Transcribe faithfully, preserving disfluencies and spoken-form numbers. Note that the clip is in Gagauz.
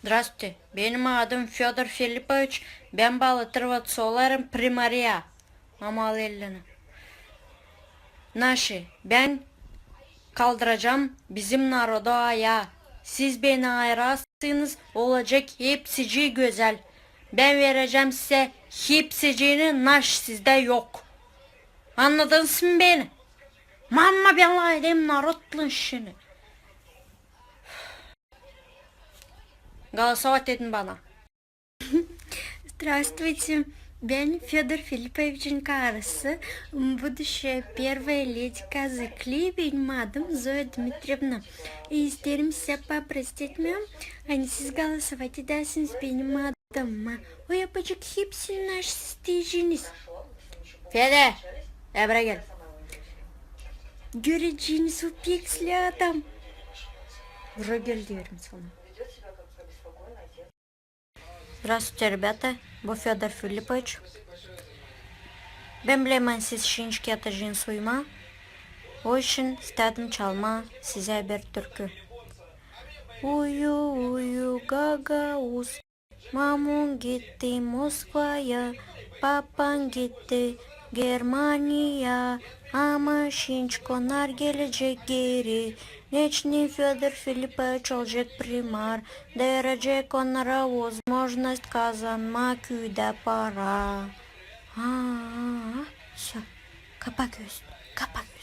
Здравствуйте, benim adım Födor Filipoviç, bän baalı Trvotsolların primarıya. Ama al elini. Naşı, bän kaldıracam bizim narodu ayaa. Siz beni ayırasınız, olacek hepsicii gözäl. Bän verecäm sizä hepsiciini, naşı sizdä yok. Annadınız mı beni? Mama, bän lafedäm narodlan şindi. Голосовать edin bana. Здравствуйте. Bän Födor Filipoviçin karısı, будущая первая леди Kazıklı, benim adım Zoya Dmitrievna. İsteerim sizä paprosit etmää, ani siz голосовать edäsiniz benim adıma. O yapacek hepsini, naşı siz isteyeceniz. Fede, e, bura gel. Göreceniz, o pek islää adam. Bura gel deerim sana. Здравствуйте, ребята, bu Födor Filipoviç. Bän bilerim, siz şindi atacenız uyumaa. O için istedim çalmaa sizä bir türkü. Uyu, uyu, gagauz. Mamun gitti Moskvaya, papan gitti Germaniya, ama şindi onnar gelecek geri. Neçin Födor Filipoviç olacek primar, derecek onnara возможность kazanmaa küüdä para. Aa, всё, kapa gözünü, kapa gözünü.